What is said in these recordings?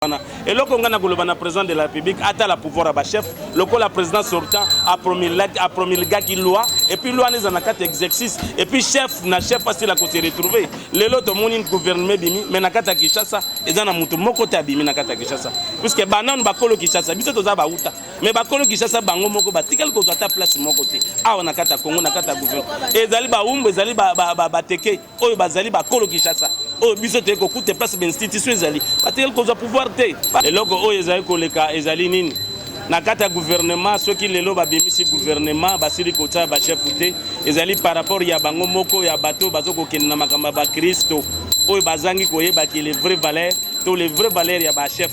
Wana eloko ngai nakoloba na président de la république atala pouvoir ya bachef lokola président sortant apromulgaki loi et puis loi wana eza na kati ya exercice et puis chef na chef asila kose retrouver. Lelo tomoni gouvernement ebimi, mais na kati ya Kinshasa eza na moto moko te abimi na kati ya Kinshasa, puisque bananu bakolo Kinshasa, biso toza bauta, mais bakolo Kinshasa bango moko batikali kozwa ata place moko te awa na kati ya Congo. Na kati ya gouvernement ezali bawumbu, ezali bateke oyo bazali bakolo Kinshasa oyo biso toye kokuta place bainstitution ezali, batikali kozwa pouvoir te. Eloko oyo ezali koleka ezali nini na kati ya gouvernement? Soki lelo babimisi gouvernement, basili kotia bachef te, ezali par rapport ya bango moko ya bato bazo kokende na makambo ya bakristo oyo bazangi koyebaki les vraies valeurs to les vraies valeurs ya bachef.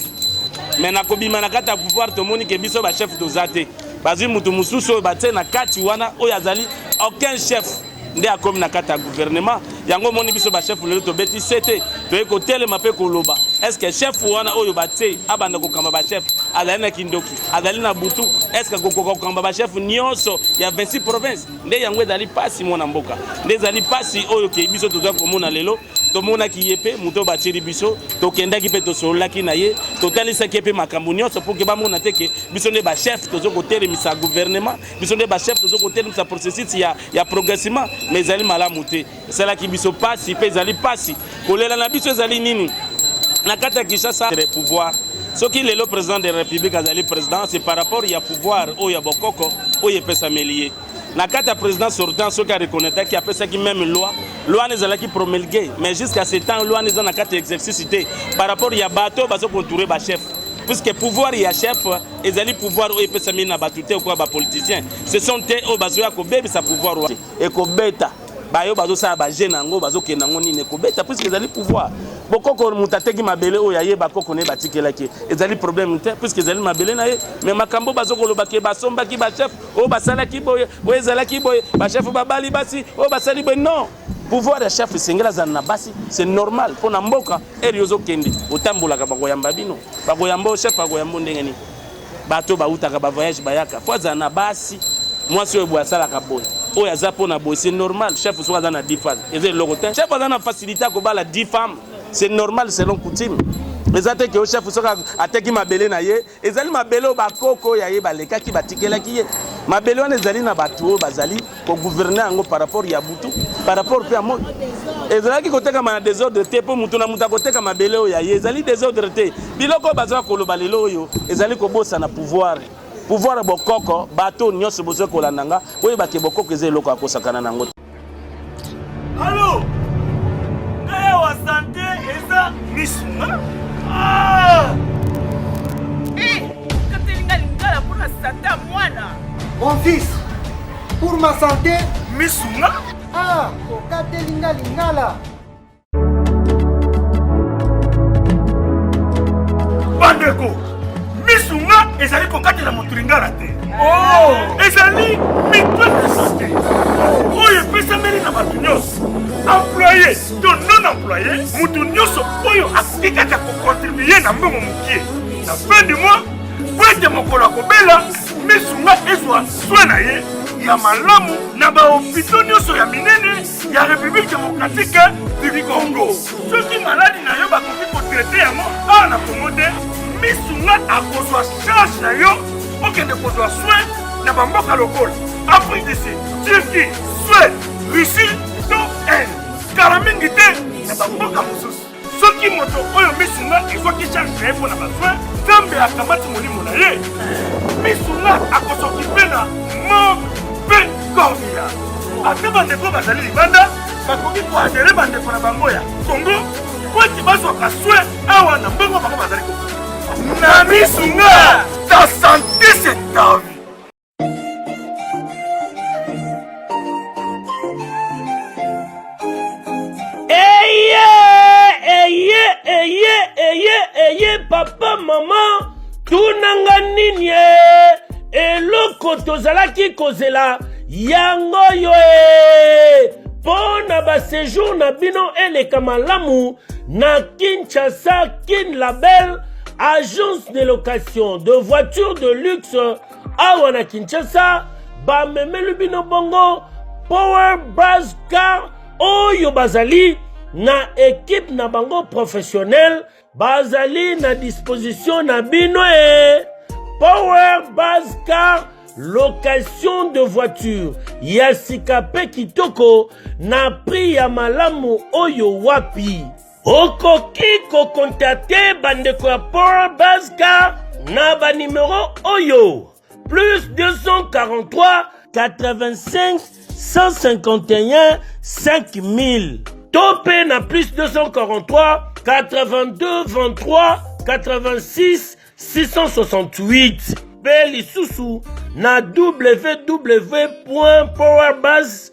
Mais na kobima na kati ya pouvoir, tomoni ke biso bachef toza te. Bazwi mutu mosusu oyo batie na kati wana, oyo azali aucun chef nde akomi na kati ya gouvernement yango. Omoni biso bachef lelo tobeti se te, toyei kotelema mpe koloba: est ce que chef wana oyo batie abanda kokamba bachef azali na kindoki, azali na butu? Est ce que akokoka kokamba bachef nyonso ya 26 province? Nde yango ezali mpasi, mwana mboka, nde ezali mpasi oyo ke biso toza komona lelo. Tomonaki ye mpe moto oyo batieli biso, tokendaki mpe tosololaki na ye, totalisaki ye mpe makambo nyonso mpo ke bamona te ke biso nde bachef tozo kotelemisa gouvernement, biso nde bachef tozo kotelemisa processus ya progressivement. Mais ezali malamu te, esalaki biso pasi mpe ezali pasi. Kolela na biso ezali nini na kati ya Kinshasa? Pouvoir, soki lelo président de la république azali président, c'est par rapport ya pouvoir oyo ya bokoko oyo epesameli ye. Na kati ya président sortant, soki areconnaîtraki, apesaki même loi, loi wana ezalaki promulgué, mais jusqu'à ce temps loi wana eza na kati ya exercice te par rapport ya bato oyo bazo koentourer bachef, puisque pouvoir ya chef ezali pouvoir oyo epesami na bato te okoya bapoliticien. Ce sont te oyo bazoya kobebisa pouvoir wana. Ekobeta bayo bazosala baje na yango, bazokende yango nini, ekobeta, puisque ezali pouvoir bokoko. Moto ateki mabele oyo ayeba koko na ye batikelaki, ezali problème te, puisque ezali mabele na ye. Mais makambo bazokoloba ke basombaki bachef oyo, basalaki boye, oyo ezalaki boye, bachef babali basi oyo basali boye, non. Pouvoir ya chef esengeli azala na basi, c'est normal mpo na mboka. Eri ozokende otambolaka, bakoyamba bino, bakoyamba oyo chef akoyamba ndenge nini? Bato bautaka bavoyage bayaka, fo azala na basi, mwasi oyo boye asalaka boye, oyo aza mpo na boye, c'est normal. Chef soki aza na 10 femmes, eza eloko te. Chef aza na facilité ya kobala 10 femmes, c'est normal selon coutume. Eza te ke o chef soki ateki mabele na ye, ezali mabele oyo bakoko ya ye balekaki batikelaki ye. Mabele wana ezali na bato oyo bazali kogouverner yango par rapport ya butu, par rapport mpe ya moi. Ezalaki kotekama na désordre te, mpo motu na moto akoteka mabele oyo ya ye, ezali désordre te. Biloko oyo bazwa koloba lelo oyo ezali kobosana pouvoir bokoko. Bato nyonso bozwa kolanda nga, oyebake bokoko eza eloko ya kosakana nango te. Alo, ngai awa santé eza misunga. Ah! Eh, katelinga lingala mpona santé ya mwana. Mon fils, pour ma santé, misunga. Ah, okatelinga lingala. Bandeko, misunga ezali kokatela moto lingala te. Oh! Ezali mutuelle de santé oyo epesameli na bato nyonso, employé to non employé, moto nyonso oyo akoki kaka kocontribuer na mbongo mokie na fin du mois, po ete mokolo akobela, misunga ezwa soin na ye ya malamu na bahôpitaux nyonso ya minene ya République démocratique du Congo. Soki maladi na yo bakoki kotraiter yango awa na Congo te, misunga akozwa charge na yo, okende kozwa soin na bamboka lokola Afrique du Sud, Turquie, Suède, Russie to Inde, kala mingi te na bamboka mosusu. Soki moto oyo misunga ezwaki charge na ye mpo na basoin, Nzambe akamati molimo na ye, misunga akosokipe na morgue mpe corbillard. Ata bandeko bazali libanda bakoki koadhérer bandeko na bango ya Congo po ete bazwaka soin awa na mbongo bango bazali kofuta na misunga. Ta santé, c'est ta vie. Eye, eye, eye, eye, eye, papa, mama, tunanga nini e? Eloko tozalaki kozela yango yo e, mpo na baséjour na bino eleka malamu na Kinshasa. Kin Label, agence de location de voitures de luxe awa na Kinshasa, bamemeli bino bongo Power Buzz Car oyo bazali. na ekipe na bango professionnel bazali na disposition na bino e Power Base Car location de voiture ya sika mpe kitoko na prix ya malamu oyo wapi okoki kokontakte bandeko ya Power Base Car na banimero oyo plus 243 85 151 5000 to mpe na plus 243 82 23 86 668 mpe lisusu na www powerbase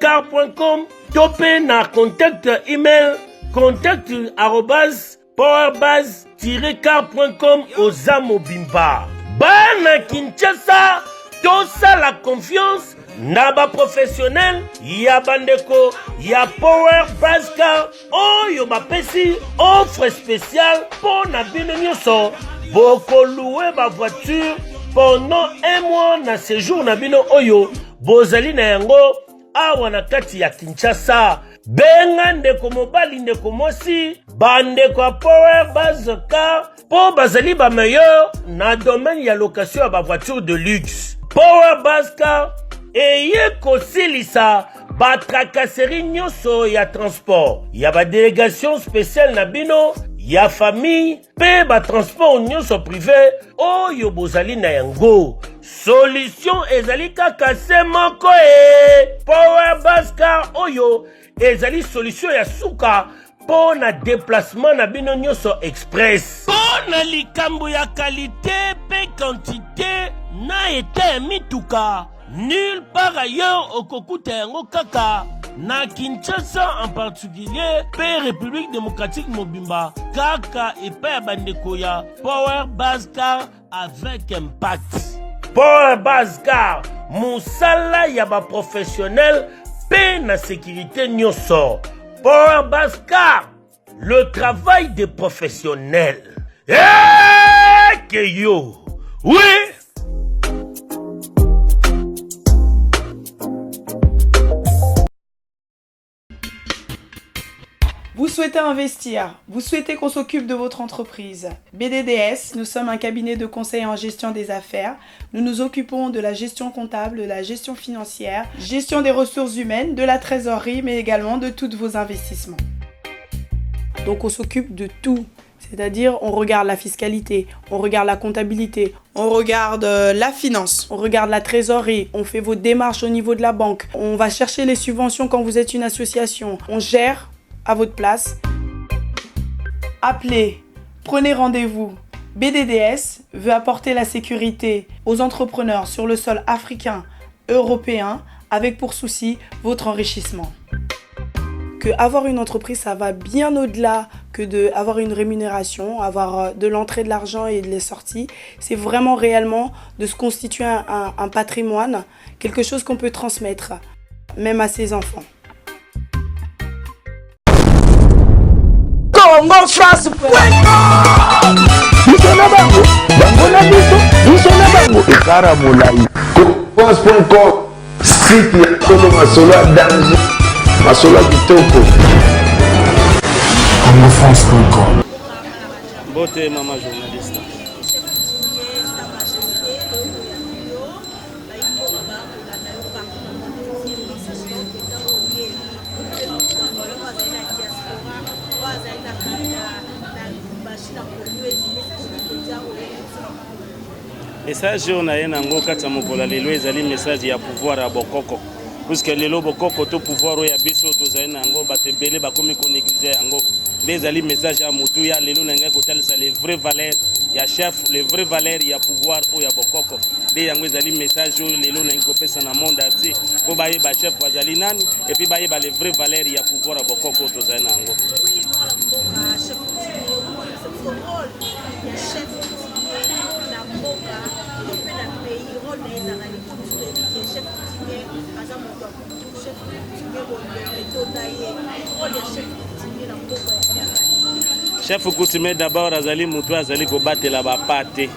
car.com to mpe na contact email contact arobase powerbase-car.com oza mobimba bana kinshasa tosala confiance na baprofessionnel ya bandeko ya power base car oyo bapesi offre spéciale mpo na bino nyonso bokolue bavoiture pendant un mois na séjour na bino oyo bozali na yango awa na kati ya Kinshasa. Benga ndeko mobali, ndeko mwasi, bandeko ya Power Base Car mpo bazali ba meilleur na domaine ya location ya ba voiture de luxe. Power Base Car eye kosilisa ba tracasserie nyonso ya transport ya ba delegation spéciale na bino ya famille mpe ba transport nyonso privé oyo bozali na yango. Solution ezali kaka se moko e Power Bus Car oyo ezali solution ya suka mpo na déplacement na bino nyonso express. Mpo na likambo ya kalite mpe quantité na eta ya mituka, nulle part ailleurs okokuta yango kaka na Kinshasa en particulier mpe République démocratique mobimba kaka epai ya bandeko ya Power Bus Car avec impact. Paul Basgar, mosala ya ba professionnel mpe na sécurité nyonso. Paul Basgar, le travail des professionnels. Hey, yo! Oui! Vous souhaitez investir, vous souhaitez qu'on s'occupe de votre entreprise. BDDS, nous sommes un cabinet de conseil en gestion des affaires. Nous nous occupons de la gestion comptable, de la gestion financière, gestion des ressources humaines, de la trésorerie, mais également de tous vos investissements. Donc on s'occupe de tout. C'est-à-dire, on regarde la fiscalité, on regarde la comptabilité, on regarde euh, la finance, on regarde la trésorerie, on fait vos démarches au niveau de la banque, on va chercher les subventions quand vous êtes une association, on gère à votre place. Appelez, prenez rendez-vous. BDDS veut apporter la sécurité aux entrepreneurs sur le sol africain, européen, avec pour souci votre enrichissement que avoir une entreprise, ça va bien au-delà que de avoir une rémunération, avoir euh, de l'entrée de l'argent et de les sorties. C'est vraiment réellement de se constituer un, un patrimoine, quelque chose qu'on peut transmettre, même à ses enfants. Congo France biso na bango bango na biso biso na bango ekara molai france.com site ya solo masolo ya danger masolo ya kitoko congofrance.com mbote mama journaliste Message oyo naye na yango kati ya mokolo ya lelo ezali message ya pouvoir ya bokoko puisque lelo bokoko to pouvoir oyo ya biso tozali na yango bato ebele bakomi ko négliger yango nde ezali message ya motuya lelo na ngai kotalisa les vraies valeurs ya chef les vraies valeurs ya pouvoir oyo ya bokoko nde yango ezali message oyo lelo nalingi kopesa na monde entier mpo bayeba chef azali nani epuis bayeba les vraies valeurs ya pouvoir ya bokoko oyo tozali na yango. Chef coutumier d'abord azali moto azali kobatela bapate.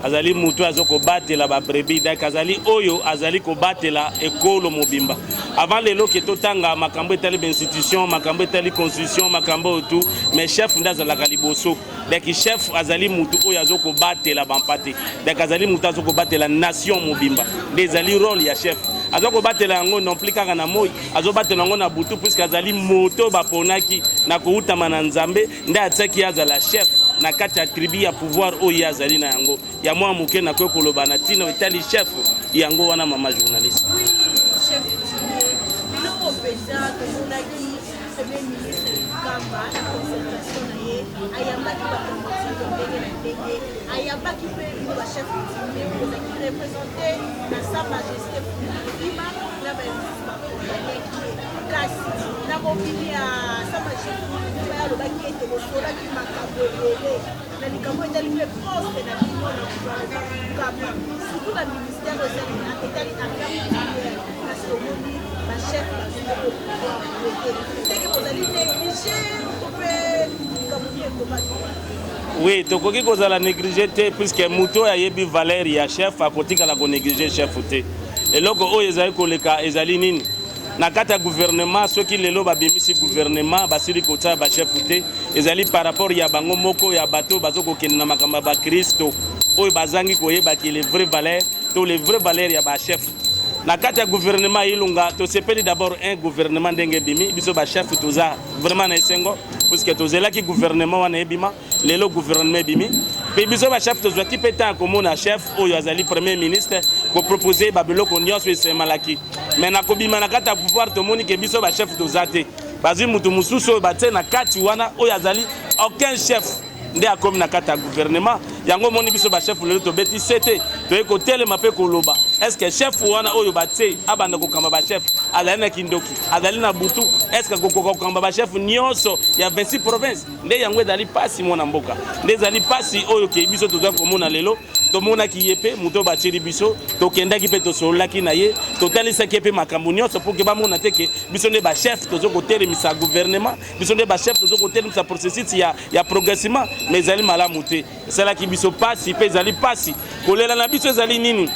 Azali moto oyo azo kobatela ba brebis, donc azali oyo azali kobatela ekolo mobimba. Avant lelo ke totanga makambo etali ba institution, makambo etali constitution, makambo oyo tout, mais chef nde azalaka liboso. Donc chef azali moto oyo azo kobatela bampate, donc azali moto azo kobatela nation mobimba. Nde ezali role ya chef. Azo kobatela yango non plus kaka na moi, azobatela yango na butu, puisque azali moto baponaki na koutama na Nzambe, nde atiaki ye azala chef na kati ya tribu ya pouvoir oyo ye azali na yango. Ya mwa moke nakoki koloba na ntina etali chef yango wana, mama journaliste. Oui, chef coutumier, biloko mpenza tomonaki premier ministre Kamba na concertation na ye, ayambaki bato ya motindo ndenge na ndenge, ayambaki mpe bino bachef coutumier oyo ozalaki représente na sa majesté Fulima na bamosusu bakompanyaki ye. Kasi na mobimi ya sa majesté Fulima, ye alobaki ete bosolaki makambo ebele na likambo etali mpe poste na bino na gouvernement Kamba, surtout na ministère oyo etali affaire coutumière. Kasi tomoni bachef bazwi pouvoir te, ndenge bozali néglige to mpe likambo nini ekomaki? Oui, tokoki kozala néglige te, puisque moto oyo ayebi valeur ya chef akotikala konéglige chef te. Eloko oyo ezali koleka ezali nini na kati ya gouvernement? Soki lelo babimisi gouvernement, basili kotia bachef te, ezali par rapport ya bango moko, ya bato bazo kokende na makambo ya bakristo oyo bazangi koyebaki les vraies valeurs to les vraies valeurs ya bachef na kati ya gouvernement Ilunga. Tosepeli d'abord un gouvernement ndenge ebimi. Biso bachef toza vraiment na esengo, puisque tozelaki gouvernement wana ebima. Lelo gouvernement ebimi, mpe biso bachef tozwaki mpe temps ya komona chef oyo azali premier ministre kopropose babiloko nyonso esemalaki. Mais na kobima na kati ya pouvoir, tomoni ke biso bachef toza te. Bazwi mutu mosusu oyo batie na kati wana, oyo azali aucun chef, nde akomi na kati ya gouvernement yango. Omoni biso bachef lelo tobeti se te, toye kotelema mpe koloba: est ce que chef wana oyo batie abanda kokamba bachef azali na kindoki, azali na butu? Est ce que akokoka kokamba bachef nyonso ya 26 province? Nde yango ezali mpasi, mwana mboka, nde ezali mpasi oyo ke biso toza komona lelo. Tomonaki ye mpe moto oyo batieli biso, tokendaki mpe tosololaki na ye, totalisaki ye mpe makambo nyonso mpo ke bamona te ke biso nde bachef tozo kotelemisa gouvernement, biso nde bachef tozo kotelemisa processus ya progressement. Mais ezali malamu te, esalaki biso mpasi mpe ezali mpasi. Kolela na biso ezali nini?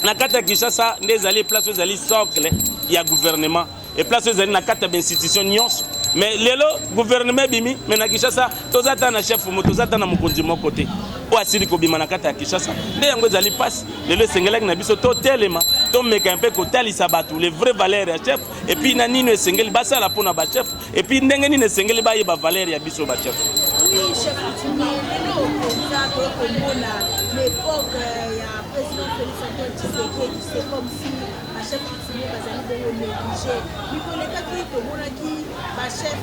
Na kati ya Kinshasa nde ezali place oyo ezali socle ya gouvernement e place oyo ezali na kati ya bainstitution nyonso. Mais lelo gouvernement ebimi, mais na Kinshasa toza ata na chef mo, toza ata na mokonzi moko te oyo asili kobima na kati ya Kinshasa. Nde yango ezali mpasi. Lelo esengelaki na biso totelema, tomeka mpe kotalisa bato les vraies valeurs ya chef, et puis na nini esengeli basala mpona bachef, et puis ndenge nini esengeli bayeba valeur ya biso bachef. Oui, chef coutumier, lelo mpenza tokomona l'époque ya président Félix Antoine Tshisekedi, c'est comme si bachef coutumier bazali bongo négligé. Mikolo elekaki tomonaki bachef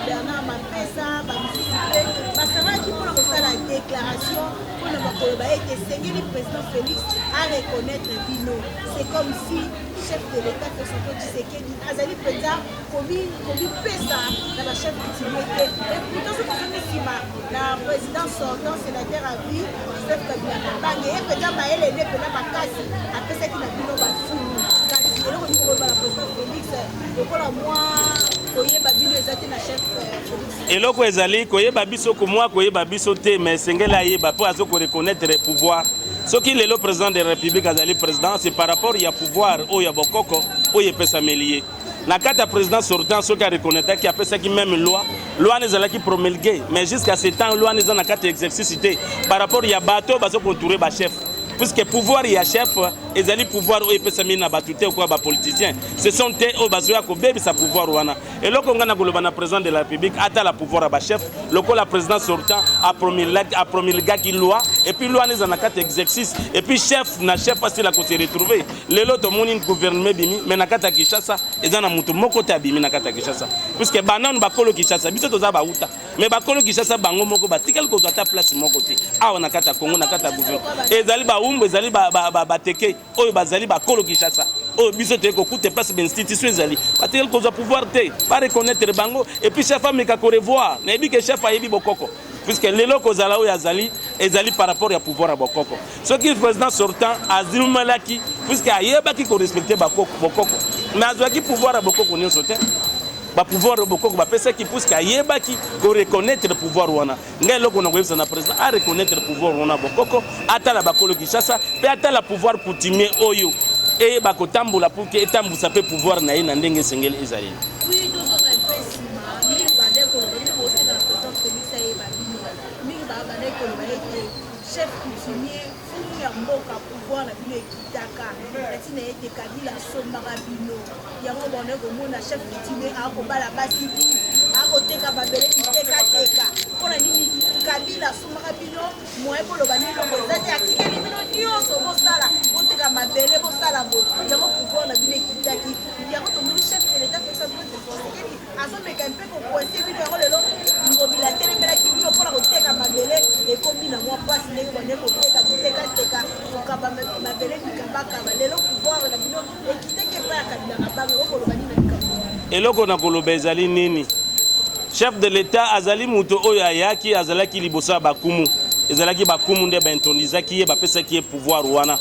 Bernard Mapesa, bamisusu mpe basanganaki mpona kosala déclaration mpona bakoloba ete esengeli président Félix areconnaître bino. C'est comme si chef de l'État Félix Antoine Tshisekedi azali mpenza komipesa na bachef coutumier te. Et pourtant, soki ozongi nsima na président sortant, sénateur à vie Joseph Kabila Kabange, ye mpenza mayele nde mpenza makasi apesaki na bino bafulu. Kasi eloko nini koloba na président Félix, lokola mwa koyeba bino eza te na chef Félix? Eloko ezali koyeba biso, komwa koyeba biso te, mais esengeli ayeba mpo azo koreconnaître pouvoir. Soki lelo président de la République azali président, c'est par rapport ya pouvoir oyo ya bokoko oyo epesameli ye na kati ya président sortant. Soki areconnaîtraki, apesaki même loi, loi wana ezalaki promulgué, mais jusqu'à ce temps loi wana eza na kati ya exercice te par rapport ya bato oyo bazo koentourer bachef, puisque pouvoir ya chef ezali pouvoir oyo epesami na bato te okoya bapoliticien. Ce sont te oyo bazoya kobebisa pouvoir wana. Eloko ngai na koloba na président de la République, atala pouvoir ya bachef lokola président sortant apromulgaki loi, et puis loi wana eza na kati ya exercice, et puis chef na chef asila kose retrouver. Lelo tomoni gouvernement ebimi, mais na kati ya Kinshasa eza na moto moko te abimi na kati ya Kinshasa, puisque bananu bakolo Kinshasa, biso toza bauta, mais bakolo Kinshasa bango moko batikali kozwa ata place moko te awa na kati ya Congo, na kati ya gouvernement. Ezali baumbu, ezali bateke oyo bazali bakolo Kinshasa oyo biso toye kokuta place bainstitution ezali, batikali kozwa pouvoir te. Bareconnaître bango, et puis chef ameka korevoir. Nayebi ke chef ayebi bokoko, puisque lelo kozala oyo azali ezali par rapport ya pouvoir ya bokoko. Soki président sortant azimelaki, puisque ayebaki korespecte bokoko, mais azwaki pouvoir ya bokoko nyonso te. Ba pouvoir oyo bokoko bapesaki puisque ayebaki ko reconnaître pouvoir wana. Ngai eloko na koyebisa na président a reconnaître pouvoir wana bokoko, atala bakolo Kinshasa pe atala pouvoir coutumier oyo eyeba kotambola pour que etambusa pe pouvoir na ye na ndenge esengeli ezaleli. Oui, tozonga mpe nsima mingi bandaki koloba bino bosenga na président Félix ayeba bino mingi babandaki koloba ete chef coutumier fulu ya mboka pouvoir na bino ekitaka na ntina ete Kabila asombaka bino Yango bande komona chef coutumier akobala basi 10 akoteka mabele bitekateka mpo na nini Kabila asombaka bino moyen boloba nini eloko eza te atikeli bino nyonso bosala boteka mabele bosala boye yango pouvoir na bino ekitaki yango tomoni chef de l'etat Felix Antoine Tshisekedi azomeka mpe kokoinse bino yango lelo Ngobila atelemelaki bino mpo na koteka mabele ekomi na mwa mpasi ndenge bande koteka bitekateka kokaba mabele bikabakaba lelo pouvoir na bino Ekitaki epai ya Kabila Kabange, okoloba nini na likambo wana? Eloko na koloba ezali nini? Chef de l'Etat azali moto oyo ayaki, azalaki liboso ya bakumu. Ezalaki bakumu nde baintronizaki ye, bapesaki ye pouvoir wana.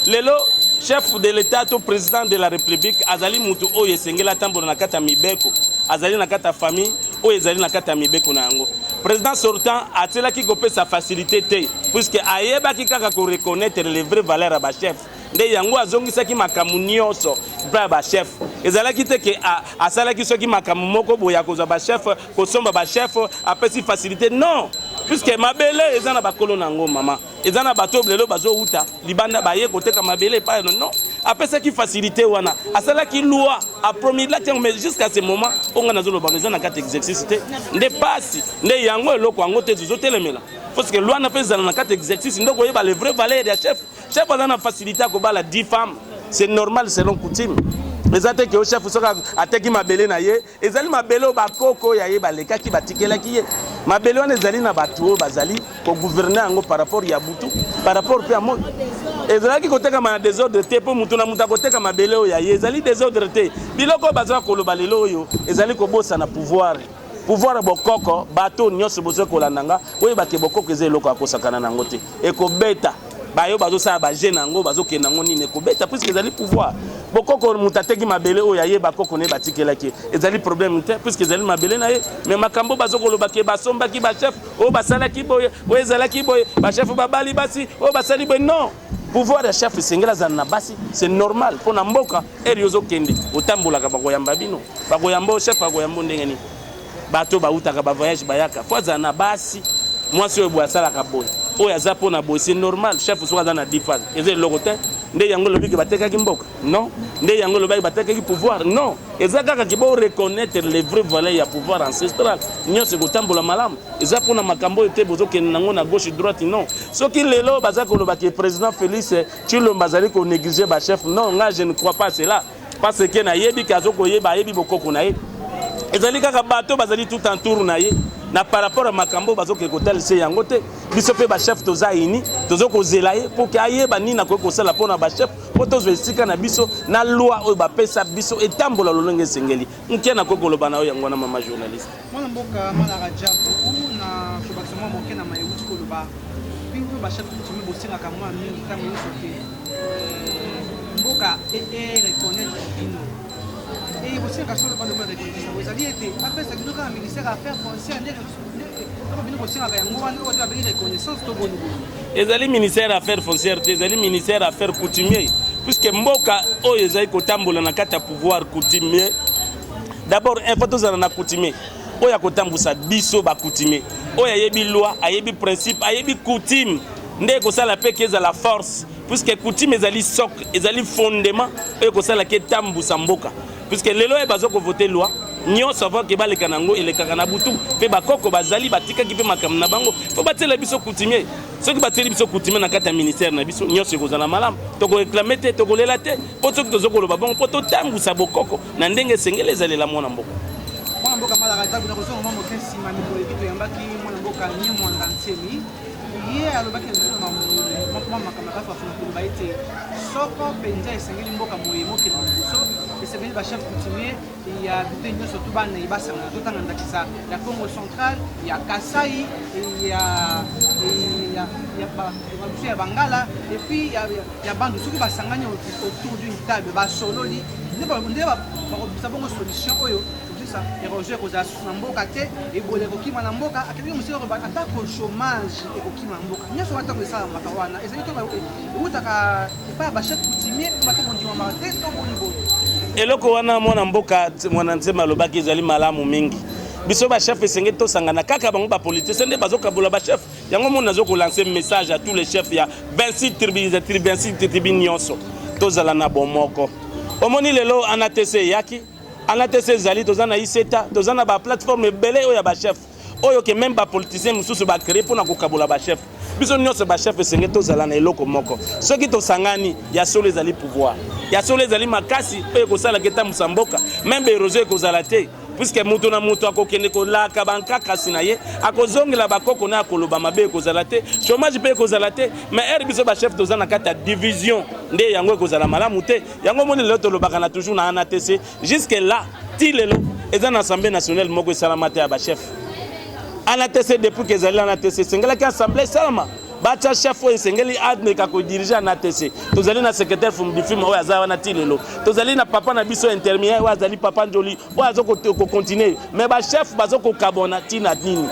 Lelo chef de l'Etat to président de la République azali moto oyo esengeli atambola na kati ya mibeko, azali na kati ya famille oyo ezali na kati ya mibeko na yango. Président sortant atielaki kopesa facilité te puisque ayebaki kaka ko reconnaître les vraies valeurs ya ba chefs. Nde yango azongisaki makambo nyonso epai ya ba chef. Ezalaki te ke asalaki soki makambo moko boye ya kozwa ba chef, kosomba ba chef, apesi facilité. Non, puisque mabele eza na bakolo na yango mama. Eza na bato oyo lelo bazowuta libanda baye koteka mabele epai na non. Apesaki facilité wana, asalaki loi, apromulgaki yango, mais jusqu'à ce moment oyo ngai nazoloba eza na kati exercice te. Nde pasi, nde yango eloko yango te tozotelemela. Parce que loi na pe ezala na kati exercice nde okoyeba le vrai valeur ya chef. Chef aza na facilité ya kobala 10 femmes, c'est normal selon coutume. Eza te ke chef soki ateki mabele na ye, ezali mabele oyo bakoko ya ye balekaki batikelaki ye. Mabele wana ezali na bato oyo bazali kogouverner yango par rapport ya butu, par rapport mpe ya moi. Ezalaki kotekama na desordre te, mpo moto na moto akoteka mabele oyo ya ye, ezali desordre te. Biloko oyo bazali koloba lelo oyo ezali kobosana pouvoir. Pouvoir ya bokoko, bato nyonso bozali kolanda nga, oyeba ke bokoko eza eloko ya kosakana na yango te. Ekobeta bayo bazosala ba jeu na yango, bazokende yango nini, ekobeta puisque ezali pouvoir. Bokoko moto ateki mabele oyo aye bakoko na ye batikelaki ye, ezali problème te puisque ezali mabele na ye. Mais makambo bazokoloba ke basombaki ba chef oyo basalaki boye, oyo ezalaki boye, ba chef babali basi oyo basali boye, non. Pouvoir ya chef esengeli azala na basi, c'est normal mpo na mboka. Heure yo ozokende otambolaka, bakoyamba bino, bakoyamba oyo chef akoyamba ndenge nini? Bato bautaka ba voyage bayaka, faut azala na basi. Mwasi oyo boye asalaka boye, oyo aza mpo na boye, c'est normal. Chef soki aza na dix phase eza eloko te. Nde yango elobi ke batekaki mboka? Non. Nde yango elobaki batekaki pouvoir? Non. Eza kaka ke bo reconnaître les vraies valeurs ya pouvoir ancestral, nyonso ekotambola malamu. Eza mpo na makambo oyo te bozokende nango na gauche droite, non. Soki lelo baza koloba ke président Félix Tshilombo azali ko négliger ba chef, non, nga je ne crois pas cela, parce que nayebi ke azo koyeba, ayebi bokoko na ye. Ezali kaka bato bazali tout entour na ye na par rapport ya makambo bazokende kotalisa yango te. Biso mpe ba chef toza uni, tozo kozela ye pour ke ayeba nini akoki kosala mpo na ba chef, mpo tozwa esika na biso na loi oyo bapesa biso etambola lolenge esengeli. Moke nakoki koloba na yo yango wana, mama journaliste. Mwana mboka Mala Radjabu, na kobakisa mwa moke na maye ewuti koloba, bino ba chefs coutumiers bosengaka mwa mingi ntango nyonso ke mboka e reconnaitre bino. Eye bosengaka solo baloba reconnaissance yango ezali ete bapesa bino kaka ministère ya affaires foncières nde ntango bino bosengaka yango wana oyo babengi reconnaissance to boni boni? Ezali ministère ya affaires foncières te, ezali ministère ya affaires coutumier, puisque mboka oyo ezali kotambola na kati ya pouvoir coutumier. D'abord, il faut tozala na coutumier oyo akotambusa biso ba coutumier, oyo ayebi loi, ayebi principe, ayebi coutume, nde ekosala mpe ke ezala force, puisque coutume ezali socle, ezali fondement oyo ekosala ke etambusa mboka. Puisque lelo oyo bazo kovote loi nyonso avant ke baleka na yango, elekaka na butu, mpe bakoko bazali batikaki mpe makambo na bango, mpo batiela biso coutumier. Soki batieli biso coutumier na kati ya ministère na biso, nyonso ekozala malamu, tokoreklame te, tokolela te, mpo soki tozo koloba bongo mpo totambusa bokoko na ndenge esengeli ezalela mwana mboka. Mwana mboka Mala Radjabu, nakozonga mwa moke nsima. Mikolo eleki toyambaki mwana mboka Ne Mwanda Nsemi, ye alobaki na biso na mwa makambo akafafa na koloba ete soko mpenza esengeli mboka moye mokende liboso, esengeli ba chef coutumier ya bite nyonso to bana ye basangana. Totanga ndakisa ya Congo central, ya Kasai, ya biso ya Bangala et puis ya Bandu. Soki basangani autour d'une table, basololi nde bakobisa bongo solution oyo. Ekosilisa erosion ekozala susu na mboka te, ebola ekokima na mboka, akendeki mosika koloba atako chômage ekokima na mboka. Nyonso wana ntango esalamaka wana ezali to ewutaka epai ya bachef coutumier to bato bondimamaka te to boni boye. Eloko wana mwana mboka mwana nzembe alobaki ezali malamu mingi. Biso bachef esengeli tosangana kaka bango bapoliticien nde bazokabola bachef. Yango moni nazo kolancer message à tous les chefs ya 26 tribus, 26 tribus nyonso tozala na bomoko. Omoni lelo ANATC eyaki, ANATC ezali, toza na ICETA, toza na ba plateforme ebele oyo ya ba chef oyo ke meme ba politiciens mosusu ba créer mpona kokabola ba chef. Biso nyonso ba chef esengeli tozala na eloko moko. Soki tosangani, ya solo ezali pouvoir, ya solo ezali makasi oyo ekosalaka etambwisa mboka, meme erosion ekozala te. Puisque moto na moto akokende kolaka bankakasi na ye, akozongela bakoko na akoloba mabe ekozala te, chômage mpe ekozala te. Mais heure biso ba chef toza na kati ya division nde yango ekozala malamu te. Yango moni lelo tolobaka na toujours na ANATC jusque là ti lelo eza na assemblée nationale moko esalama te ya ba chef. ANATC depuis que ezali ANATC esengelaki assemblée esalama. Batia chef oyo esengeli ameka ko diriger ANATC. Tozali na secrétaire Fumdifim oyo aza wana ti lelo. Tozali na papa na biso intermédiaire oyo azali papa Njoli oyo azo ko continuer. Mais ba chef bazo kokabwana tina nini?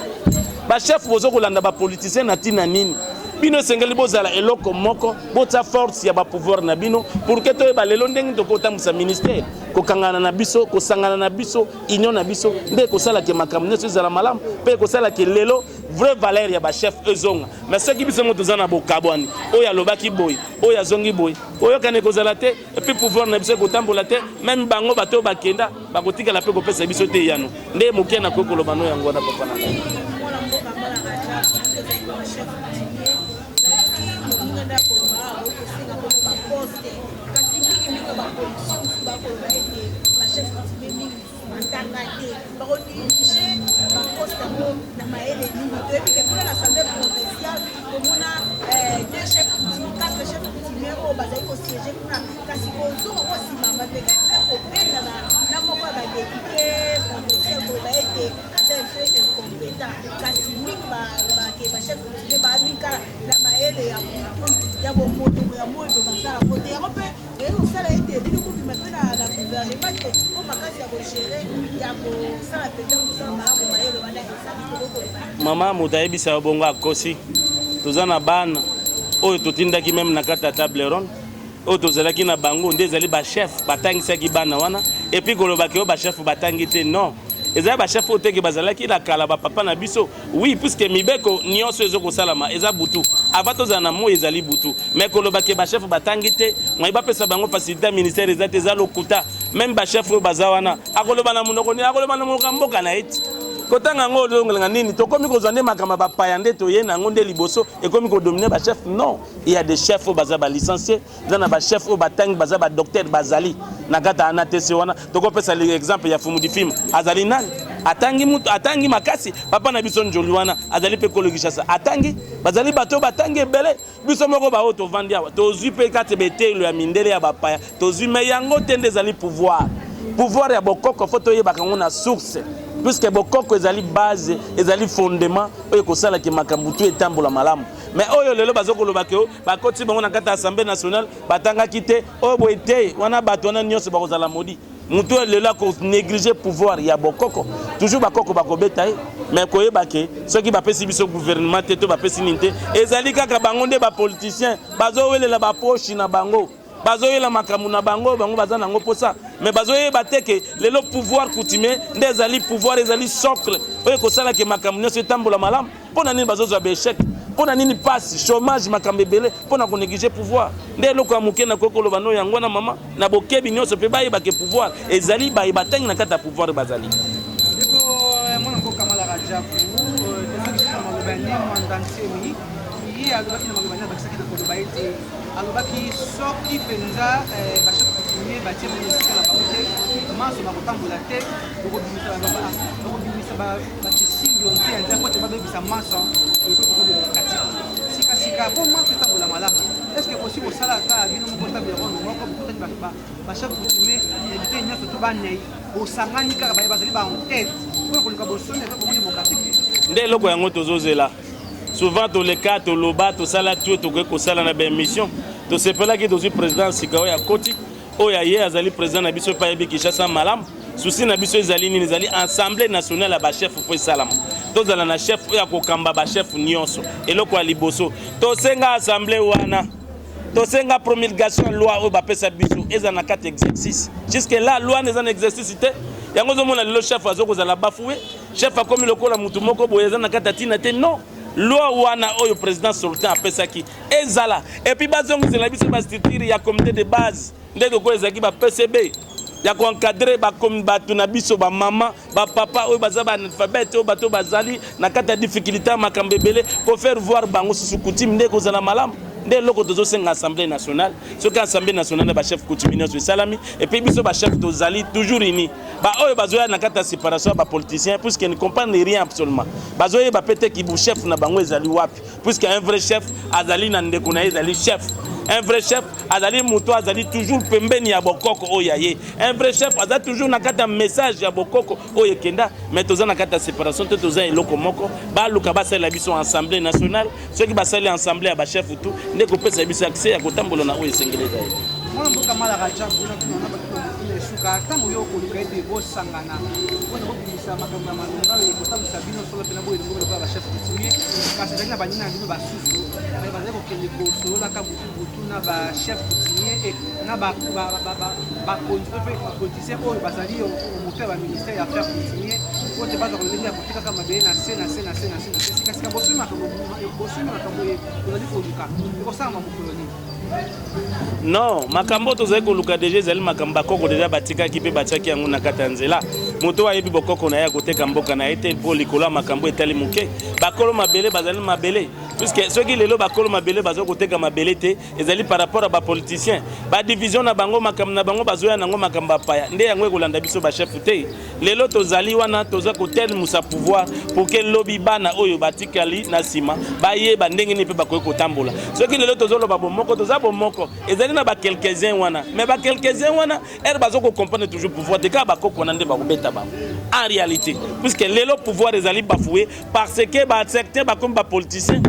Ba chef bozo kolanda ba politiciens na tina nini? Bino esengeli bozala eloko moko, botia force ya ba pouvoir na bino pour que toyeba lelo ndenge tokotambwisa ministère. Kokangana na biso, kosangana na biso, union na biso nde ekosala ke makambo nyonso ezala malamu mpe ekosala ke lelo vraie valeur ya ba chef ezonga. Mais soki biso ngo toza na bokabwani, oyo alobaki boye, oyo azongi boye, koyokana ekozala te, et puis pouvoir na biso ekotambola te, même bango bato oyo bakenda bakotikala mpe kopesa biso te eyano. Nde moke nakoki koloba no yango wana papa na ngai. Mwana mboka Mala Rajab, ezali comme chef coutumier, nayoki moninga nde akoloba awa okosenga bongo ba poste, kasi mingi mingi ba politiciens mosusu bakoloba ete ba chef coutumier mingi batanga te, bako dirige ba poste yango na mayele nini? Toyebi ke kuna na assemblée provinciale komona deux chefs coutumiers, quatre chefs coutumiers oyo bazali kosiege kuna, kasi kozonga ngo nsima bamekaki mpe kobengana na moko ya badepute provincial koloba ete aza un peu incompétent, kasi mingi bake bachef coutumier bamingi kaka na mayele ya butu ya bomoto ya moi mpe basala yango te. Yango mpe eyei kosala ete bino bobima mpe na gouvernement te mpo makasi ya kogere ya kosala mpenza mosala malamu mayele wana ezali tokokoloba. Mama, moto ayebisa yo bongo akosi. Toza na bana oyo totindaki meme na kati ya table ronde oyo tozalaki na bango nde ezali ba chef batangisaki bana wana, et puis kolobaki oyo ba chef batangi te, non, ezali ba chef oyo teke bazalaki na kala ba papa na biso. Oui, puisque mibeko nyonso ezo kosalama eza butu, avant tozala na moi ezali butu. Mais koloba ke ba chef batangi te, moi bapesa bango facilité ya ministère eza te, eza lokuta. Même ba chef oyo baza wana akoloba na monoko nini? Akoloba na monoko ya mboka na ye ti. Kotanga yango ozongelenga nini? Tokomi kozwa nde makambo ya bapaya nde toye na yango nde liboso ekomi kodomine ba chef. Non, il y a des chefs oyo baza ba licenciés, eza na ba chef oyo batangi baza ba docteur, bazali na kati ya ANATC wana. Tokopesa exemple ya Fumu Difima, azali nani? Atangi mutu, atangi makasi. Papa na biso Njoli wana azali mpe kolo Kinshasa, atangi. Bazali bato oyo batangi ebele. Biso moko baoyo tovandi awa tozwi mpe kati betelo ya mindele ya bapaya tozwi, me yango te nde ezali pouvoir. Pouvoir ya bokoko fo toyebaka yango na source, puisque bokoko ezali base, ezali fondement oyo ekosalaki makambo tu etambola malamu. Mais oyo lelo bazo koloba ke bakoti bango na kati ya assemblée nationale batangaki te, oyo boye te, wana bato wana nyonso bakozala maudit. Moto oyo lelo ako négliger pouvoir ya bokoko, toujours bakoko bakobeta ye. Mais koyeba ke soki bapesi biso gouvernement te to bapesi nini te, ezali kaka bango nde ba politiciens bazowelela ba poche na bango, bazoyela makambo na bango, bango baza nango posa. Mais bazoyeba te ke lelo pouvoir coutumier nde ezali pouvoir, ezali socle oyo ekosala ke makambo nyonso etambola malamu. Mpo na nini bazozwa ba échec? Mpo na nini pasi, chômage, makambo ebele? Mpo na konégliger pouvoir. Nde eloko ya moke nakoki koloba no yango wana mama, na bokebi nyonso mpe bayeba ke pouvoir ezali baye batangi na kati ya pouvoir bazali. Ndeko mwana mboka Mala Rajabu, tozongi na maloba ya Ne Mwanda Nsemi. Ye alobaki na maloba nini? Abakisaki na koloba ete alobaki soki mpenza bachef coutumier batie bango esika na bango te, manso bakotambola te, bakobimisa bakisimbi onte ya nzambe po ete babebisa manso démocratique. Sikasika mpo manso etambola malamu, est ce que possible osala ata bino moko table ronde moko, bokutani bachef coutumier ya biteni nyonso to banei, bosangani kaka baye bazali ba en tête mpona koluka bonsomi ya Congo démocratique? Nde eloko yango tozozela. Souvent toleka, toloba, tosala tout tokoki kosala na baémission. Tosepelaki tozwi président sika oyo akoti, oyo aye azali président na biso mpe ayebi Kinshasa malamu. Souci na biso ezali nini? Ezali assemblée nationale ya bachef fo esalama, tozala na chef oyo akokamba bachef nyonso. Eloko ya liboso tosenga assemblée wana, tosenga promulgation ya loi oyo bapesa biso eza na kati exercice. Jusque là loi wana eza na exercice te. Yango ozomona lelo chef azo kozala bafoué, chef akomi lokola motu moko boye eza na kati ya ntina te. Non, loi wana oyo président sortant apesaki ezala, et puis bazongisela biso bastructure ya comité de base nde lokola ezalaki ba PCB ya koencadre bato na biso, bamama, bapapa oyo baza baanalphabète, oyo bato bazali na kati ya difficulté ya makambo ebele, kofaire voir bango susu coutume nde ekozala malamu. Nde eloko tozosenga assemblée nationale. Soki assemblée nationale na bachef coutumier nyonso esalami, et puis biso bachef tozali toujours unis. Baoyo bazoya na kati ya séparation ya bapoliticien, puisque ne comprennent rien absolument, bazoyeba pe te kibu chef na bango ezali wapi, puisque un vrai chef azali na ndeko na ye ezali chef. Un vrai chef azali moto azali toujours pembeni ya bokoko oyo ya ye. Un vrai chef aza toujours na kati ya message ya bokoko oyo ekenda. Mais toza na kati ya séparation te, toza eloko moko. Baluka basalela biso assemblée nationale. Soki basali assemblée ya bachef tout, nde kopesa biso accès ya kotambola na oyo esengeli ezali. Mwana mboka Malaka Jabu, na tuna na bato na esuka, ntango yo okoluka ete bosangana mpona kobimisa makambo ya malonga oyo ekotambwisa bino solo mpena boye elongo lokola bachef coutumier, kasi ezalaki na banina na bino basusu bazali kokende kosololaka butu butu na bachef coutumier e na bakonzi to mpe bapoliticien oyo bazali moto ya baministère ya affaire coutumier, po te bazwa kololenge ya kotekaka mabele na se na se na se na se na se. Sikasika bosui makambo, bosui makambo ozali koluka ekosalama mokolo nini? Non, makambo oyo tozali koluka deja ezali makambo bakoko deja batikaki mpe batiaki yango na kati ya nzela. Moto oyo ayebi bokoko na ye akoteka mboka na ye te mpo likolo ya makambo etali moke. Bakolo mabele bazali mabele, puisque soki lelo bakolo mabele baza koteka mabele te, ezali par rapport ya bapoliticien, badivision na bango, makambo na bango bazoya nango, makambo ya paya. Nde yango ekolanda biso bachef te. Lelo tozali wana, toza kotelmusa pouvoir pour ke lobi bana oyo batikali na nsima bayeba ndenge nini mpe bakoki kotambola. Soki lelo tozoloba bomoko, toza bomoko, ezali na baquelques-uns wana, mais baquelques-uns wana ere baza kocomprendre toujours pouvoir te. Kaka bakoko wana nde bakobeta bango en réalité, puisque lelo pouvoir ezali bafoué parce que bacertain bakomi bapoliticien.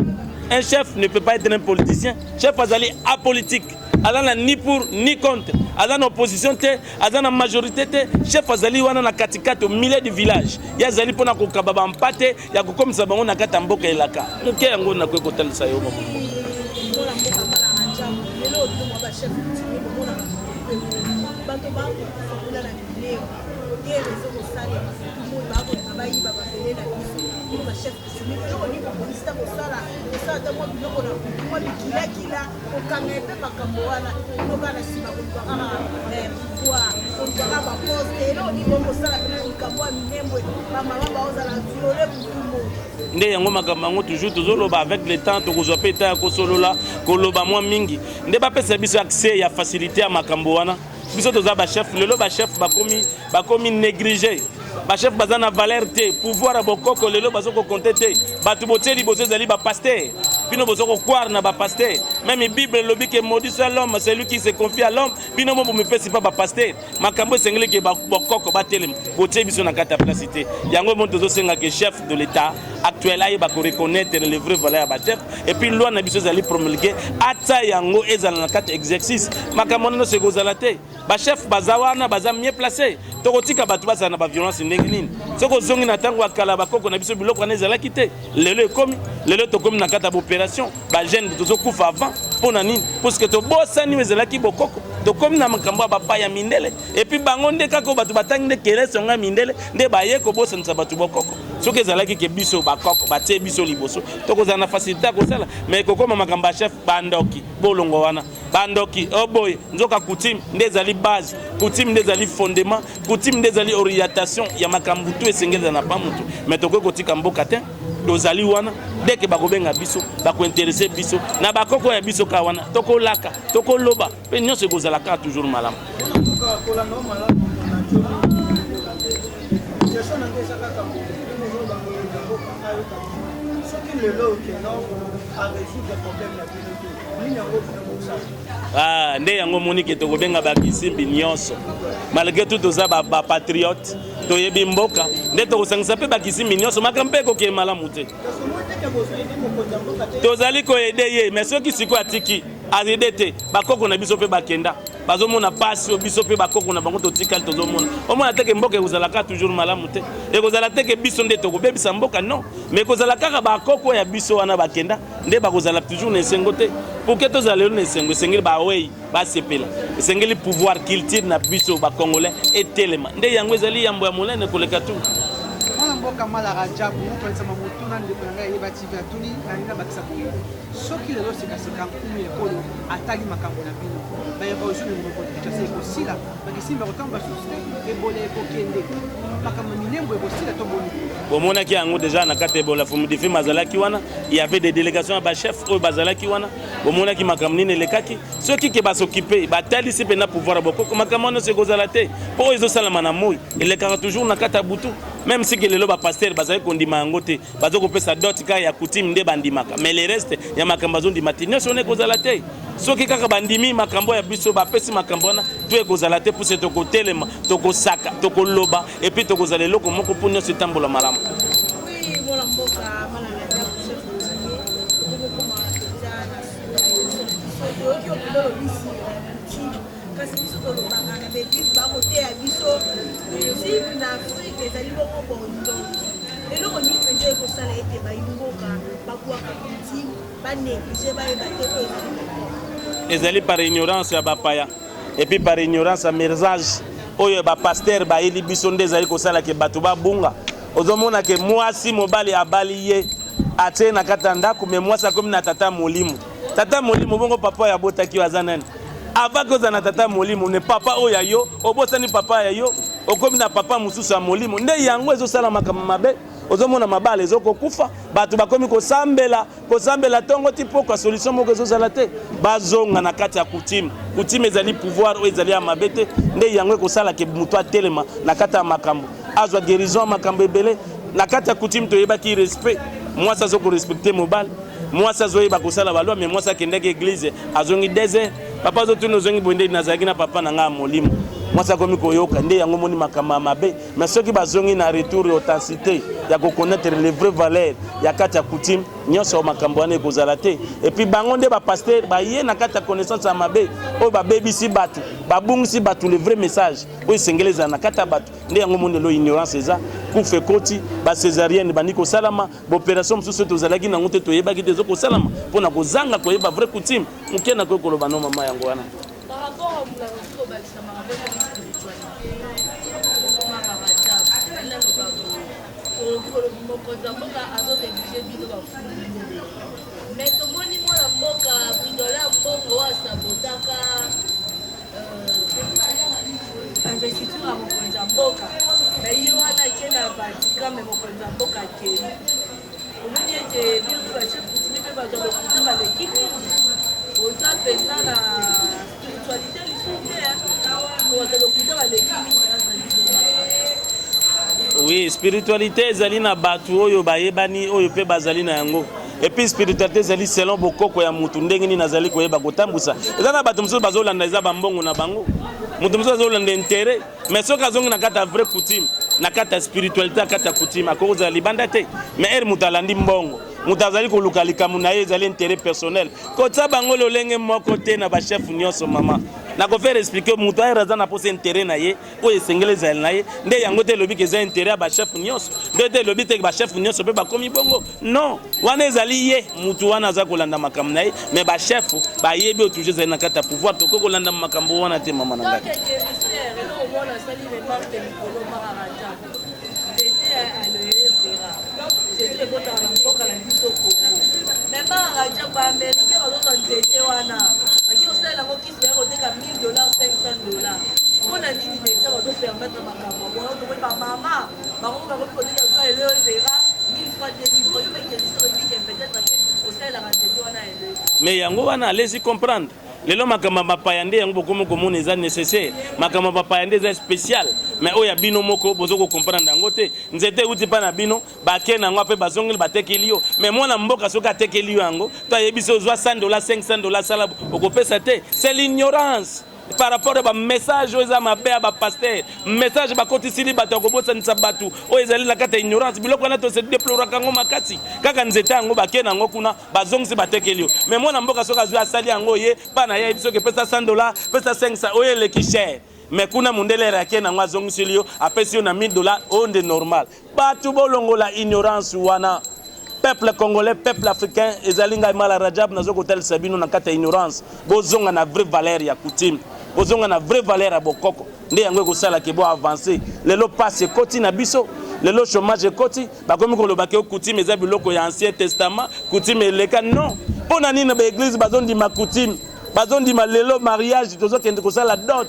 Un chef ne peut pas être un politicien. Chef azali apolitique, aza na ni pour ni contre, aza na opposition te, aza na majorité te. Chef azali wana na katikati, au milieu du village. Ye azali mpona kokaba bampate ya kokomisa bango na kati ya mboka elaka moke. Yango nakoki kotalisa yo mama. Mwana mboka Malaka Jabu, lelo otomwa bachef coutumier, bomonaka bato bakokufa kuna na Minembwe, guerre ezokosalema, moi bakolinga bayiba mabele na biso. Bino bachef coutumier, eloko nini bokolisi ta kosala, kosala ta mwa biloko na butu, mwa bikilakila, kokanga ye mpe makambo wana? Bino kaka na nsima koluka kaka pouvoir, koluka kaka baposte. Eloko nini bokosala mpena likambo ya Minembwe, bamama baozala viole butu moi? Nde yango makambo yango toujours tozoloba. Avec le temps tokozwa mpe temps ya kosolola, koloba mwa mingi. Nde bapesa biso accès ya facilité ya makambo wana. Biso toza bachef. Lelo bachef bakomi négligé, bachef baza na valeur te. Pouvoir ya bokoko lelo baza kocompter te. Bato botie liboso ezali bapaster. Bino boza kocroire na bapaster. Même Bible elobi ke maudit soit l'homme celui qui se confie à l'homme. Bino mo bomipesi mpa bapaster. Makambo esengeli ke bokoko batelema, botie biso na kati ya place te. Yango mo tozosenga ke chef de l'État actuel ayeba koreconnaître le vrai valeur ya bachef, et puis loi na biso ezali promulgué, ata yango ezala na kati exercice. Makambo wana nyonso ekozala te. Bachef baza wana, baza mieux placé. Tokotika bato bazala na baviolence ndenge nini? Soki ozongi na ntango ya kala, bakoko na biso, biloko wana ezalaki te. Lelo ekomi, lelo tokomi na kati ya baopération, bajeune tozokufa avant. Mpo na nini? Puisque tobosani oyo ezalaki bokoko. Tokomi na makambo ya bapaya, mindele, et puis bango nde kaka oyo bato batangi nde kelese yango ya mindele nde baye kobosanisa bato bokoko. Soki ezalaki ke biso bakoko batie biso liboso, tokozala na facilité ya kosala. Mais ekokoma makambo ya chef bandoki, bolongo wana bandoki oyo boye. Nzoka coutume nde ezali base, coutume nde ezali fondement, coutume nde ezali orientation ya makambo tu esengeli na pa mutu. Mais tokoki kotika mboka te. Tozali wana deke bakobenga biso, bakointeresse biso na bakoko ya biso kaka wana, tokolaka, tokoloba mpe nyonso ekozala kaka toujours malamu. Kolanda malamu question na ngai eza kaka mboka ayoka, soki lelo okeno arésoudre problème na bino te, nini yango bino bosala? Ah, nde yango omoni ke tokobenga bakisimbi nyonso. Malgré tout toza bapatriote, toyebi mboka, nde tokosangisa mpe bakisimbi nyonso. Makambo mpe ekokee malamu te. Tozali koaider ye, mais soki sikoyo atiki aaider te, bakoko na biso mpe bakenda. Bazomona pasi oyo biso mpe bakoko na bango totikali tozomona. Omona te ke mboka ekozala kaka toujours malamu te, ekozala te ke biso nde tokobebisa mboka, non, mais ekozala kaka bakoko ya biso wana bakenda nde bakozala toujours na esengo te. Pour que tozala lelo na esengo, esengeli bawei basepela, esengeli pouvoir culture na biso ba congolais etelema, nde yango ezali yambo ya monene koleka tout. Mwana mboka Mala Rajabu, mokonisama motuna ndeko na ngai Yeba TV atuni, nalingi nabakisa boye. Soki lelo sika-sika nkumu ya ekolo atali makambo na bino, ba erosion na monoko ya Kinshasa ekosila, ba kisimba ekotambola lisusu te, Ebola ekokende, makambo ya Minembwe ekosila to boni boye? Bomonaki yango dejà na kati ya Ebola, Fumu Difim azalaki wana, il y avait des delegations ya ba chefs oyo bazalaki wana, bomonaki makambo nini elekaki. Soki ke ba s'occuper, batalisi mpenza pouvoir ya bokoko, makambo wana nyonso ekozala te, mpo oyo ezosalama na moi elekaka toujours na kati ya butu. Meme si ke lelo ba pasteurs bazali kondima yango te, bazo kopesa dot kaka ya coutume nde bandimaka, mais le reste ya makambo bazondima te. Nyonso wana ekozala te soki kaka bandimi makambo ya biso, bapesi makambo wana to ekozala te, puse tokotelema, tokosaka, tokoloba epuis tokozala eloko moko mpo nyonso etambola malamu. Oui, mwana mboka Mala Rajabu, chef coutumier, tokokoma mpenza na suka ya émission na biso. Toyoki yo mpenza olobi sur coutume, kasi biso tolobaka na baeglise bakoteya biso coutume na Afrique ezali bongo bondoki. Eloko nini mpenza ekosala ete bayi mboka babwaka coutume, ba negliger, bayeba te oyo ezali bokoko? Ezali par ignorance ya bapaya et puis par ignorance ya message oyo ba pasteur bayeli biso nde ezali kosala ke bato babunga. Ozomona ke mwasi mobali abali ye atie na kati ya ndako, me mwasi akomi na tata molimo. Tata molimo bongo papa oyo abotaki yo aza nani? Avant kozala na tata molimo ne papa oyo ya yo, obosani papa ya yo, okomi na papa mosusu ya molimo. Nde yango ezosala makambo mabe. Ozomona mabala ezokokufa, bato bakomi kosambela kosambela tongo ti pokwa, solution moko ezozala te. Bazonga na kati ya coutume. Coutume ezali pouvoir oyo ezali ya mabe te, nde yango ekosala ke moto atelema na kati ya makambo, azwa guérison ya makambo ebele. Na kati ya coutume toyebaki respect, mwasi azo korespecte mobali, mwasi azoyeba kosala balwa, mais mwasi akendaki eglise azongi desert, papa azotuna ozongi boye nde nazalaki na papa na ngai ya molimo. Mwasi akomi koyoka, nde yango moni makambo ya mabe. Mais soki bazongi na retour ya authenticité ya ko connaître les vraies valeurs ya kati ya coutume, nyonso makambo wana ekozala te. Et puis bango nde ba pasteur baye na kati ya connaissance ya mabe oyo babebisi bato, babungisi bato le vrai message oyo esengeli ezala na kati ya bato. Nde yango moni lelo ignorance eza, kufa ekoti, ba césarienne bandi kosalama, ba opération mosusu oyo tozalaki nango te, toyebaki te ezokosalama mpo na kozanga koyeba vraie coutume. Moke nakoki koloba no mama yango wana. Par rapport à la kobakisa makambo etali spiritualité, mama Rajab, naloba boye, mokonzi ya mboka azo néglige bino bafulu, mais tomoni mwana mboka Fridolin Ambongo asabotaka investiture ya mokonzi ya mboka, mais ye wana ake na Vatican, mais mokonzi ya mboka akei. Omoni ete bino mpe ba chef coutumier mpe bato ya lokuta baleki mingi, boza mpenza na spiritualité lisusu te, bato ya lokuta baleki mingi entre bino. Oui, spiritualité ezali na bato oyo bayebani oyo mpe bazali na yango. Et puis spiritualité ezali selon bokoko ya mutu, ndenge nini azali koyeba kotambusa. Eza na bato mosusu bazolanda eza bambongo na bango, moto mosusu azolanda intérêt, mais soki azongi na kati ya vraie coutume, na kati ya spiritualité ya kati ya coutume, akoki kozala libanda te. Mais ere moto alandi mbongo, moto azali koluka likambo na ye ezali intérêt personnel, kotia bango lolenge moko te na bachef nyonso. Mama nakofaire expliquer, moto ayere aza na posa intérêt na ye oyo esengeli ezali na ye, nde yango te elobi ke eza intérêt ya bachef nyonso, nde te elobi te bachef nyonso mpe bakomi bongo. Non, wana ezali ye mutu wana aza kolanda makambo na ye, mais bachef bayebi oyo toujours ezali na kati ya pouvoir, tokoki kolanda makambo wana te mama na ngai. Nzete ebotaka na mboka na biso Congo. Mais ba Raja ba américain bazozwa nzete wana. Baki kosalela yango kisi baye koteka 1000 dollars, 500 dollars. Mpo na nini leta bazo permettre makambo ya bongo? Tomoni ba mama bango bakomi koteka biso aloe vera 1000 francs, 2000 francs. Yo mpe kelisi oyebi ke peut-être ke osalelaka nzete wana aloe. Mais yango wana allez-y comprendre. Lelo makambo ya bapaya nde yango bokomi komona eza nécessaire, makambo ya bapaya nde eza spécial, mais oyo ya bino moko bozo ko comprendre yango te. Nzete euti mpa na bino, bake na yango mpe bazongeli batekeli yo, mais mwana mboka soki atekeli yo yango to ayebisi ozwa 100 dollars, 500 dollars, sala okopesa te. C'est l'ignorance. Par rapport ya bamessage oyo eza mabe ya bapaster, message bakotisili bato ya kobosanisa bato oyo ezali na kati ya ignorance, biloko wana tose deploraka yango makasi. Kaka nzete yango bake na yango kuna, bazongisi batekeli yo. Mais mwana mboka soki azwi asali yango ye mpa na ye ayebi soki epesa 100 dollar, pesa 500, oyo eleki cher. Mais kuna mundele ake na yango azongiseli yo, apesi yo na 1000 dollar, oyo nde normal. Bato bolongola ignorance wana. Peuple congolais, peuple africain, ezali ngai Mala Rajab nazo kotalisa bino na kati ya ignorance. Bozonga na vraie valeur ya coutume. Bozonga na vraie valeur ya bokoko. Nde yango ekosala ke bo avancer. Lelo pasi ekoti na biso. Lelo chômage ekoti, bakomi koloba ke coutume eza biloko ya ancien testament, coutume eleka non. Pona nini ba église bazondima coutume? Bazondima lelo mariage tozokende kosala dot.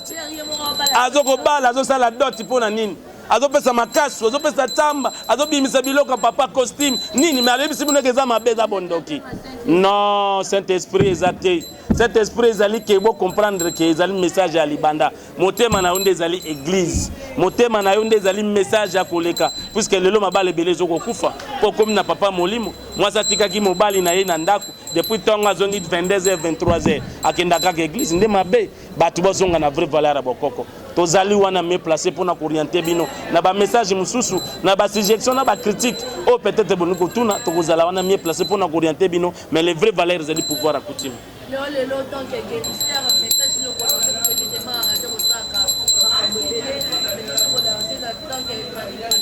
Azokobala azosala dot pona nini? Azopesa makasu, azopesa tamba, azobimisa biloko ya papa costume nini, mais alebisi bino eke eza mabe, eza bondoki. Non, Saint-Esprit eza te. Saint-Esprit ezali ke bo comprendre ke ezali message ya libanda. Motema na yo nde ezali église. Motema na yo nde ezali message ya koleka, puisque lelo mabala ebele ezokokufa po okomi na papa molimo. Mwasi atikaki mobali na ye na ndako depuis tongo azongi 22h 23h, akenda kaka église nde mabe. Bato bazonga na vraie valeur ya bokoko. Tozali wana mieux placé pour na orienter bino na ba message mususu, na ba suggestion, na ba critique oyo peut-être boni kotuna, tokozala wana mieux placé pour na orienter bino, mais les vraies valeurs ezali pouvoir ya coutume. Lelo lelo tant que guérisseur message no kolancer que te mara te kosaka makambo ebele message no kolancer na tant que pratiquant.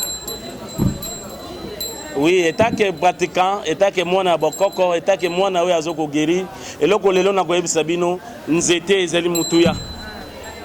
Oui, etant que pratiquant, etant que mwana ya bokoko, etant que mwana oyo azo ko guérir, eloko lelo na koyebisa bino, nzete ezali mutuya.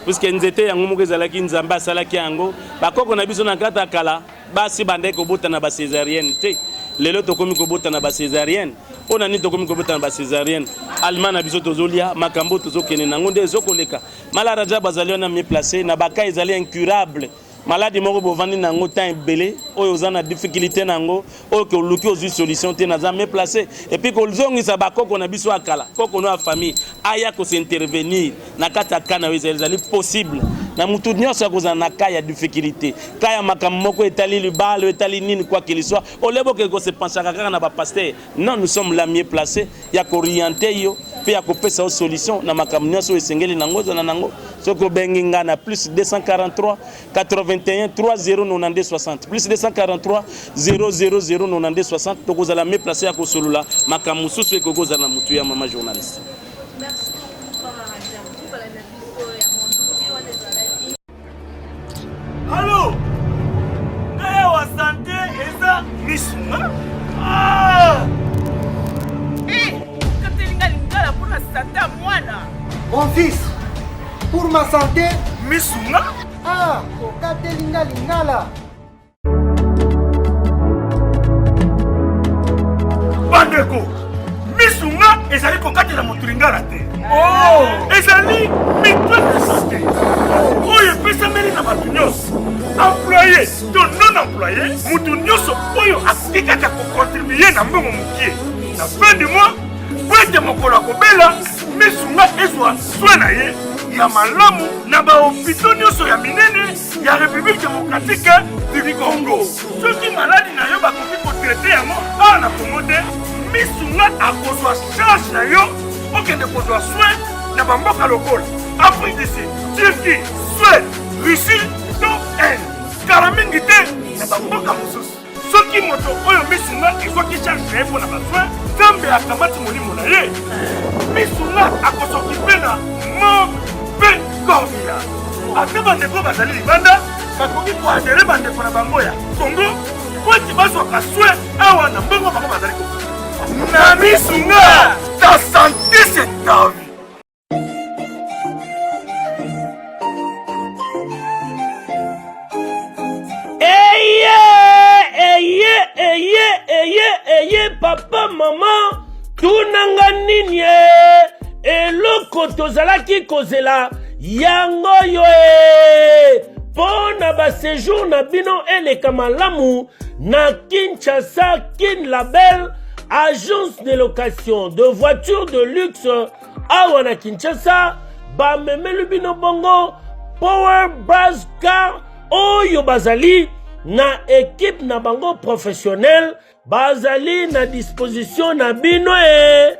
Puisque nzete yango moko ezalaki Nzambe asalaki yango, bakoko na biso na kati ya kala basi bandaki kobota na ba césarienne te. Lelo tokomi kobota na ba césarienne. Mpo na nini tokomi kobota na ba césarienne? Alima na biso tozolia, makambo tozokende nango nde ezokoleka. Mala Rajab azali wana mieux placé na ba cas ezali incurable. Maladi moko bovandi na yango temps ebele, oyo oza na difficulté na yango, oyo ke oluki ozwi solution te, naza mieux placé. Et puis kozongisa bakoko na biso ya kala, koko no ya famille aya ko s'intervenir na kati ya cas na yo, ezali possible na mutu nyonso ya kozala na cas ya difficulté, cas ya makambo moko etali libala, etali nini, quoi qu'il soit, ole boke ko se penchaka kaka na ba pasteur. Non, nous sommes là mieux placé ya ko orienter yo pe ya kopesa yo solution na makambo nyonso oyo esengeli nango ozala nango. Soki obengi nga na plus 243 81 30 92 60, plus 243 000 92 60, tokozala mieux placé ya kosolola makambo mosusu ekoki kozala na motu ya mama journaliste. Merci beaucoup, Mama Rajab. Tobala na biso ya monde wana ezalaki. Allo ngai awa sante eza misunga ah! Eh, okateli nga lingala mpo na sante ya mwana. Mon fils, pour ma santé misunga. Ah, okateli nga lingala. Bandeko, misunga ezali kokatela moto lingala te. Oh! Ezali mutuelle de santé oyo epesameli na bato nyonso, employe to non employe, moto nyonso oyo akoki kaka kokontribue na mbongo mokie na fin du mois mpo ete mokolo akobela misunga ezwa soin na ye ya malamu na bahopito nyonso ya minene ya République démocratique du Congo. Soki maladi na yo bakoki kotraite yango awa na Congo te, misunga akozwa charge na yo okende kozwa soin na bamboka lokola Afrique du Sud, Turquie, Suède, Russie to Inde. Kala mingi te na bamboka mosusu. Soki moto oyo misunga ezwaki charge na ye mpo na basoin, Nzambe akamati molimo na ye. Misunga akosokipe na morgue mpe corbillard. Ata bandeko bazali libanda bakoki koadere bandeko na bango ya Congo mpo ete bazwaka soin awa na mbongo bango bazali kofuta. Na misunga, ta sante c'est ta vie. Eye, eye, eye, eye, eye, papa, mama, tunanga nini e? Eloko tozalaki kozela yango yo e! Mpo na ba séjour na bino eleka malamu na Kinshasa, Kin Label, agence de location de voitures de luxe awa na Kinshasa, bamemeli bino bongo Power Buzz Car oyo bazali na equipe na bango professionnel, bazali na disposition na bino e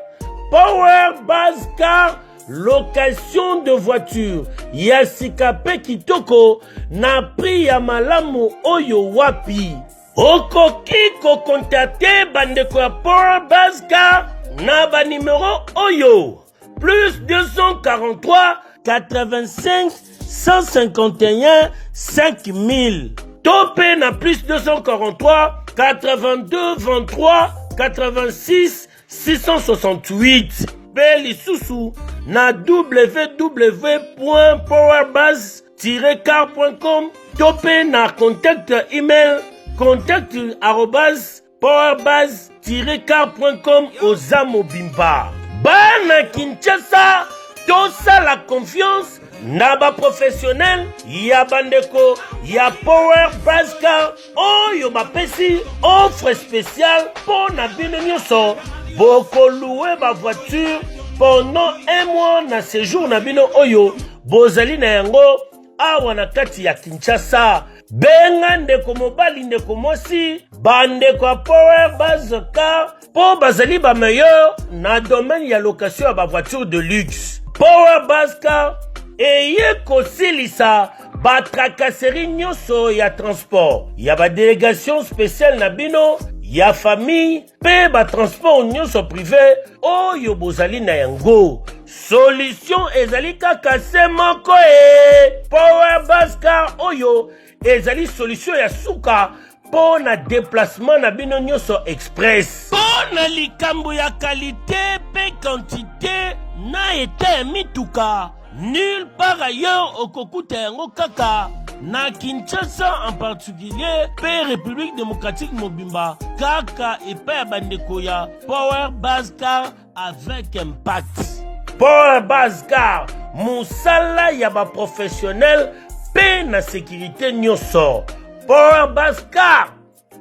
Power Buzz Car. Location de voiture ya sika mpe kitoko na prix ya malamu oyo wapi. Okoki kokontakte bandeko ya Port Base Car na banimero oyo: plus 243 85 151 5000 to mpe na plus 243 82 23 86 668, mpe lisusu na www.powerbase-car.com to mpe na contact email contact@powerbase-car.com. Oza mobimba, bana Kinshasa, tosala confiance na baprofessionnel ya bandeko ya Power Base Car oyo bapesi offre spéciale mpo na bino nyonso. Bokolouer bavoiture pendant un mois na séjour na bino oyo bozali na yango awa na kati ya Kinshasa. Benga ndeko mobali, ndeko mwasi, bandeko ya Power Base Car, mpo bazali bameilleur na domaine ya location ya bavoiture de luxe. Power Base Car eye kosilisa batracasserie nyonso ya transport ya badélégation spéciale na bino ya famille mpe batransport nyonso privé oyo bozali na yango. Solution ezali kaka se moko e Power Base Car, oyo ezali solution ya suka mpo na déplacement na bino nyonso express. Mpo na likambo ya qualité mpe quantité na eta ya mituka, nulle part ailleurs okokuta yango, kaka na Kinshasa en particulier mpe République démocratique mobimba, kaka epai ya bandeko ya Power Base Car avec impact. Power Base Car, mosala ya baprofessionnel mpe na sécurité nyonso. Power Base Car,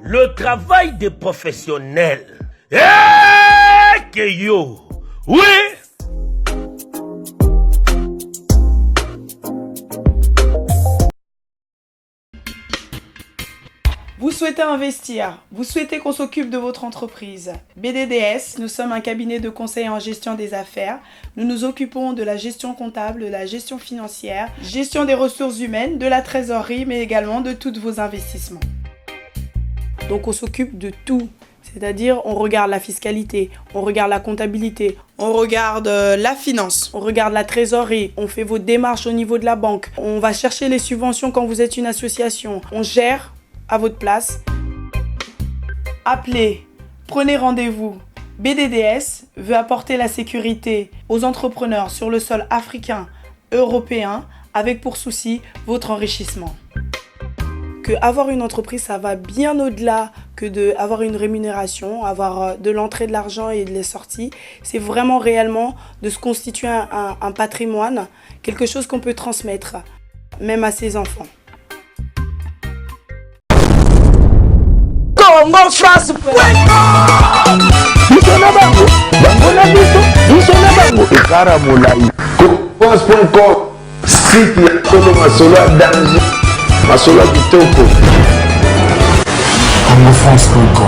le travail des professionnels. Eke yo, oui. Vous souhaitez investir, vous souhaitez qu'on s'occupe de votre entreprise. BDDS, nous sommes un cabinet de conseil en gestion des affaires. Nous nous occupons de la gestion comptable, de la gestion financière, gestion des ressources humaines, de la trésorerie, mais également de tous vos investissements. Donc on s'occupe de tout. C'est-à-dire, on regarde la fiscalité, on regarde la comptabilité, on regarde la finance, on regarde la trésorerie, on fait vos démarches au niveau de la banque, on va chercher les subventions quand vous êtes une association, on gère à votre place. Appelez, prenez rendez-vous. BDDS veut apporter la sécurité aux entrepreneurs sur le sol africain, européen, avec pour souci votre enrichissement. Que avoir une entreprise, ça va bien au-delà que de avoir une rémunération, avoir de l'entrée de l'argent et de les sorties. C'est vraiment réellement de se constituer un patrimoine, quelque chose qu'on peut transmettre, même à ses enfants. Congo France. Biso na bango, bango na biso, biso na bango, ekara molai. France.com, site ya solo, masolo ya danger, masolo ya kitoko. congofrance.com.